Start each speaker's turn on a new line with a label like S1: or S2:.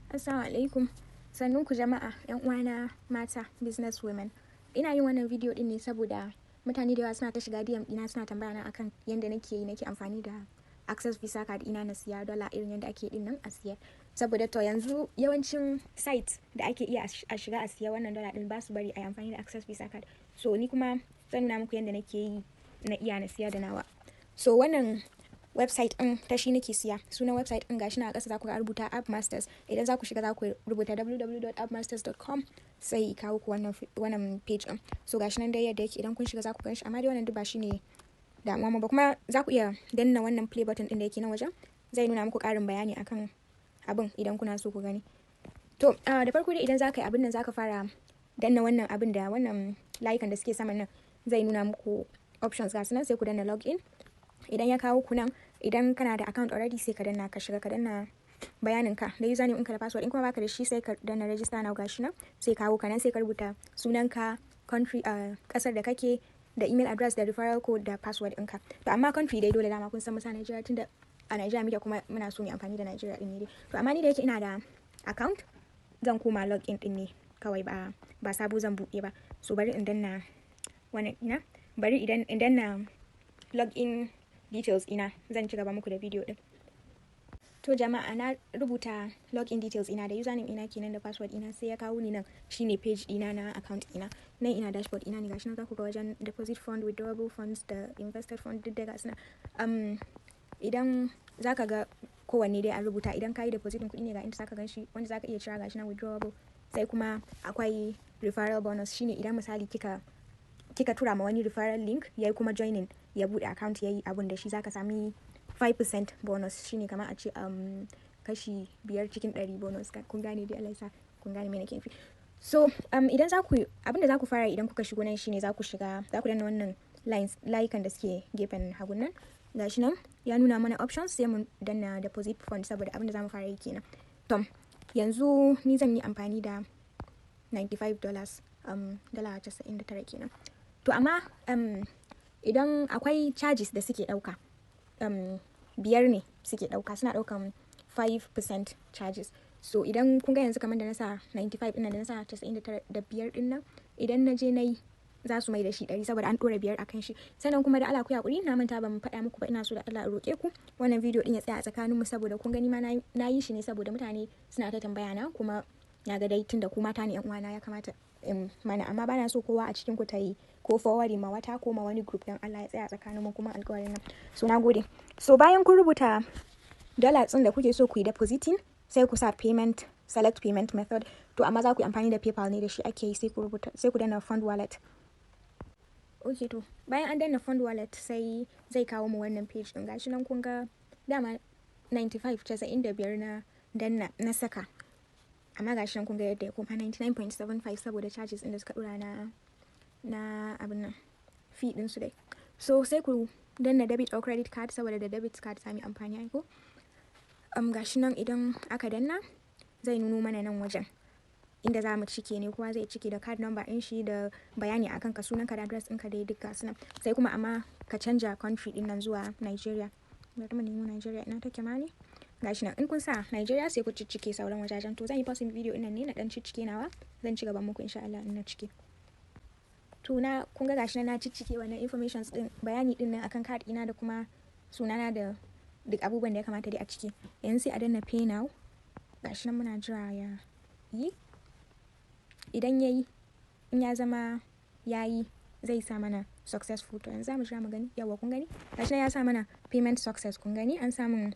S1: Assalamu alaikum. Sannun ku jama'a, 'yan uwana mata, business women. Ina yin wannan video din ne saboda mutane da yawa suna ta shiga DM ɗina, suna tambaya na akan yanda nake yi, nake amfani da Access Visa card ina na siya dollar, irin yanda ake din nan a siya. Saboda to yanzu yawancin site da ake iya a shiga a siya wannan dollar din ba su bari a yi amfani da Access Visa card. So ni kuma zan nuna muku yanda nake yi na iya na siya da nawa. So wannan website ɗin, ta shi nake siya. Sunan website ɗin gashi na a ƙasa, za ku ga rubuta App Masters. Idan za ku shiga, za ku rubuta www.appmasters.com, sai kawo ku wannan page ɗin. So gashi nan dai yadda yake. Idan kun shiga, za ku gan shi, amma dai wannan duk ba shine damuwa ba. Kuma za ku iya danna wannan play button ɗin da yake nan wajen, zai nuna muku ƙarin bayani akan abin idan kuna so ku gani. To da farko dai, idan za ka yi abin nan, za ka fara danna wannan abin da wannan layukan da suke saman nan, zai nuna muku options, ga su nan. Sai ku danna login. Idan ya kawo ku nan, idan kana da account already, sai ka danna ka shiga, ka danna bayanin ka da username ɗinka da password. In kuma baka da shi, sai ka danna register now. Gashi nan, sai kawo ka nan, sai ka rubuta sunanka, country, kasar da kake, da email address, da referral code, da password ɗinka. To amma country dai dole, dama kun san musa Nigeria, tunda a Nigeria muke, kuma muna so mu amfani da Nigeria din ne dai. To amma ni da yake ina da account, zan koma login din ne kawai, ba sabo zan buɗe ba. So bari in danna wannan ina, bari idan in danna login details ina, zan ci gaba muku da video din. To jama'a, na rubuta login details ina da username ina kenan da password ina, sai ya kawo ni nan. Shine page ina na account ina. Nan ina dashboard ina ne. Gashi nan za ku ga wajen deposit fund, withdrawable funds, da invested fund, duk da gasu nan. Idan zaka ga kowanne dai an rubuta, idan ka yi depositin kuɗi ne, ga inda zaka gan shi, wanda zaka iya cira, gashi nan withdrawable. Sai kuma akwai referral bonus, shine idan misali kika tura ma wani referral link, yayi kuma joining, ya bude account, yayi abun da shi, zaka sami 5% bonus. Shine kamar a ce kashi 5 cikin 100 bonus. Kun gane dai, Allah ya sa kun gane me nake nufi. So idan za ku, abinda za ku fara idan kuka shigo nan shine za ku shiga, za ku danna wannan lines, layukan da suke gefen hagun nan. Gashi nan ya nuna mana options, sai mu danna deposit fund, saboda abinda za mu fara yi kenan. To yanzu ni zan yi amfani da $95, $99 kenan. To amma idan akwai charges da suke dauka, 5 ne suke dauka, suna daukan 5% charges. So idan kun ga yanzu kamar da na sa 95 ɗin, da na sa 99 da 5 ɗin nan, idan na je na yi, za su mai da shi 100, saboda an ɗora 5 a kan shi. Sannan kuma da Allah ku hakuri, na manta ban faɗa muku ba. Ina so da Allah roƙe ku, wannan video din ya tsaya a tsakanin mu, saboda kun gani ma na yi shi ne saboda mutane suna ta tambaya na, kuma na ga dai tunda ku mata ne yan uwana, ya kamata in mana. Amma bana so kowa a cikin ku ta yi ko forwarding ma wata ko ma wani group. Dan Allah ya tsaya tsakanin mu kuma alƙawarin nan. So na gode. So bayan kun rubuta dollar ɗin da kuke so ku yi depositing, sai ku sa payment, select payment method. To amma za ku yi amfani da PayPal ne, da shi ake yi. Sai ku rubuta, sai ku danna fund wallet. Ok, to bayan an danna fund wallet, sai zai kawo mu wannan page din. Gashi nan, kun ga dama 95, 95 na danna na saka, amma gashi nan kun ga yadda ya koma 99.75, saboda charges din da suka dora na abin nan, fee din su dai. So sai ku danna debit or credit card, saboda da debit card sami amfani ai ko. Gashi nan, idan aka danna, zai nuno mana nan wajen inda za mu cike ne. Kowa zai cike da card number ɗin shi da bayani akan ka, sunanka da address ɗinka dai, duk gasu nan. Sai kuma amma ka canja country ɗin nan zuwa Nigeria. Bari mu nemo Nigeria, ina take ma ne? Gashi nan. In kun sa Nigeria, sai ku ciccike sauran wajajen. To zan yi posting video ɗin nan ne na dan ciccike nawa, zan ci gaban muku insha Allah in na cike. To na kun ga gashi nan na ciccike wannan informations din, bayani din nan akan card ina da kuma sunana da duk abubuwan da ya kamata dai a ciki. Yanzu sai a danna pay now. Gashi nan muna jira ya yi. Idan ya yi, in ya zama ya yi, zai sa mana successful. To yanzu za mu jira mu gani. Yawa, kun gani, gashi nan ya sa mana payment success. Kun gani, an samun